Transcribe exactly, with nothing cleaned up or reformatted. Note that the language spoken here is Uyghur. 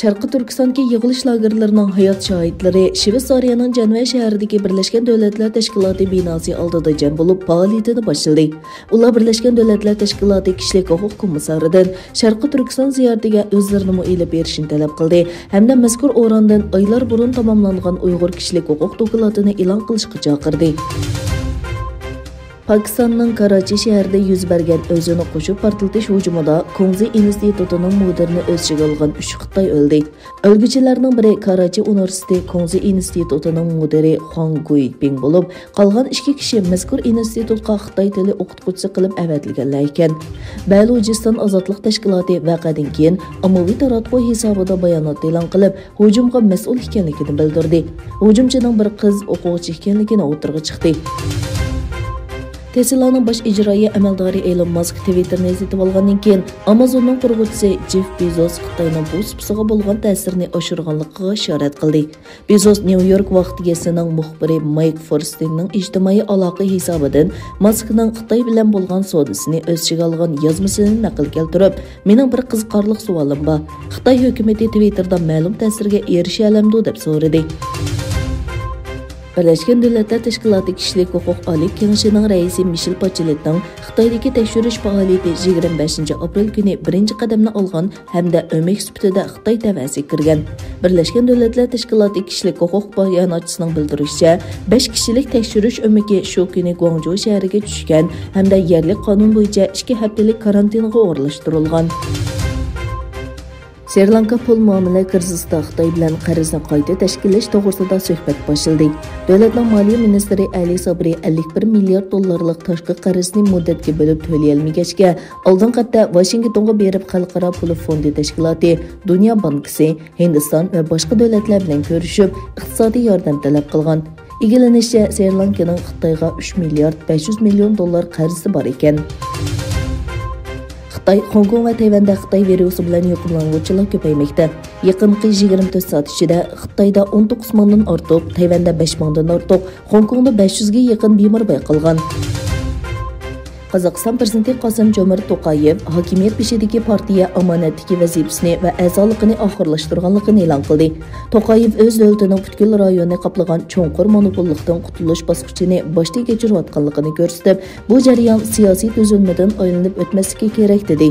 شەرقىي تۈركىستاندىكى يىغىلىش لاگېرلىرىنىڭ ھايات شاھىتلىرى شىۋېتسارىيەنىڭ جەنۋە شەھىرىدىكى بىرلەشكەن دۆلەتلەر تەشكىلاتى بىناسى ئالدىدا جەم بولۇپ، پائالىيىتىنى باشلىدى. ئۇلار بىرلەشكەن دۆلەتلەر تەشكىلاتى كىشىلىك ھوقۇق كومىسسارىدىن شەرقىي تۈركىستان زىيارىتىگە ئۆزلىرىنىمۇ ئېلىپ بېرىشنى تەلەپ قىلدى ھەمدە مەزكۇر ئورۇندىن ئايلار بۇرۇن تاماملانغان ئۇيغۇر كىشىلىك ھوقۇق دوكلاتىنى ئېلان قىلىشقا چاقىردى. پاكىستاننىڭ كاراچى شەھىرىدە يۈز بەرگەن ئۆزىنى قوشۇپ پارتلىتىش ھۇجۇمىدا كۇڭزى ئىنستىتۇتىنىڭ مۇدىرىنى ئۆز ئىچىگە ئالغان ئۈچ خىتاي ئۆلدى. ئۆلگۈچىلەرنىڭ بىرى كاراچى ئۇنىۋېرسىتېتى كۇڭزى ئىنستىتۇتىنىڭ مۇدىرى خۇاڭ گۇيپىڭ بولۇپ، قالغان ئىككى كىشى مەزكۇر ئىنستىتۇتقا خىتاي تىلى ئوقۇتقۇچىسى قىلىپ ئەۋەتىلگەنلەر ئىكەن. بەلۇچىستان ئازادلىق تەشكىلاتى ۋەقەدىن كېيىن ئاممىۋى تاراتقۇ ھېسابىدا بايانات ئېلان قىلىپ، ھۇجۇمغا مەسئۇل ئىكەنلىكىنى بىلدۈردى. ھۇجۇمچىنىڭ بىر قىز ئوقۇغۇچى ئىكەنلىكىنى ئوتتۇرىغا چىقتى. تېسلانىڭ باش ئىجرائىي ئەمەلدارى ئېلون ماسك تىۋىتتېرنى سېتىۋالغاندىن كېيىن، ئامازوننىڭ قۇرغۇچىسى جېف بېزوس خىتاينىڭ بۇ سۇپىسىغا بولغان تەسىرىنى ئاشۇرغانلىقىغا ئىشارەت قىلدى. بېزوس نيۇ يورك ۋاقتى گېزىتىنىڭ مۇخبىرى مايك فورستىننىڭ ئىجتىمائىي ئالاقە ھېسابىدىن ماسكنىڭ خىتاي بىلەن بولغان سودىسىنى ئۆز ئىچىگە ئالغان يازمىسىنى نەقىل كەلتۈرۈپ، مېنىڭ بىر قىزىقارلىق سوئالىم بار. خىتاي ھۆكۈمىتى تىۋىتتېردا مەلۇم تەسىرگە ئېرىشەلەمدۇ دەپ سورىدى. بىرلەشكەن دۆلەتلەر تەشكىلاتى كىشىلىك ھوقۇق ئالىي كېڭىشىنىڭ رەئىسى مىشېل باچېلېتنىڭ خىتايدىكى تەكشۈرۈش پائالىيىتى يىگىرمە بەشىنچى ئاپرېل كۈنى بىرىنچى قەدەمنى ئالغان ھەمدە ئۆمەك سۈپىتىدە خىتاي تەۋەسىگە كىرگەن. بىرلەشكەن دۆلەتلەر تەشكىلاتى كىشىلىك ھوقۇق باياناتچىسىنىڭ بىلدۈرۈشىچە، بەش كىشىلىك تەكشۈرۈش ئۆمىكى شۇ كۈنى گۇاڭجۇ شەھىرىگە چۈشكەن ھەمدە يەرلىك قانۇن بويىچە ئىككى ھەپتىلىك كارانتىنغا ئورۇنلاشتۇرۇلغان. سرى لانكا پۇل مۇئامىلە كىرىزىسىدا خىتاي بىلەن قەرزنى قايتا تەشكىللەش توغرىسىدا سۆھبەت باشلىدى. دۆلەتنىڭ مالىيە مىنىستىرى ئەلى سابرى ئەللىك بىر مىليارد دوللارلىق تاشقى قەرزنى مۇددەتكە بۆلۈپ تۆلىيەلمىگەچكە، ئالدىنقى ھەپتە ۋاشىنگتونغا بېرىپ خەلقئارا پۇل فوندى تەشكىلاتى، دۇنيا بانكىسى، ھىندىستان ۋە باشقا دۆلەتلەر بىلەن كۆرۈشۈپ، ئىقتىسادىي ياردەم تەلەپ قىلغان. ئىگىلىنىشىچە، سرى لانكىنىڭ خىتايغا ئۈچ مىليارد بەش يۈز مىليون دوللار قەرزى بار ئىكەن. خىتاي، خوڭكوڭ ۋە تەيۋەندە خىتاي ۋىرۇسى بىلەن يۇقۇملانغۇچىلار كۆپەيمەكتە. يېقىنقى يىگىرمە تۆت سائەت ئىچىدە خىتايدا ئون توققۇز مىڭدىن ئارتۇق، تەيۋەندە بەش مىڭدىن ئارتۇق، خوڭكوڭدا بەش يۈزگە يېقىن بىمار بايقالغان. قازاقىستان پىرېزىدېنتى قاسىم جومارت توقايېۋ ھاكىمىيەت بېشىدىكى پارتىيە ئامانەتتىكى ۋەزىپىسىنى ۋە ئەزالىقىنى ئاخىرلاشتۇرغانلىقىنى ئېلان قىلدى. توقايېۋ ئۆز دۆلىتىنىڭ پۈتكۈل رايوننى قاپلىغان چوڭقۇر مونوپوللۇقتىن قۇتۇلۇش باسقۇچىنى باشتىن كەچۈرۈۋاتقانلىقىنى كۆرسىتىپ، بۇ جەريان سىياسىي تۈزۈلمىدىن ئايلىنىپ ئۆتمەسلىكى كېرەك، دېدى.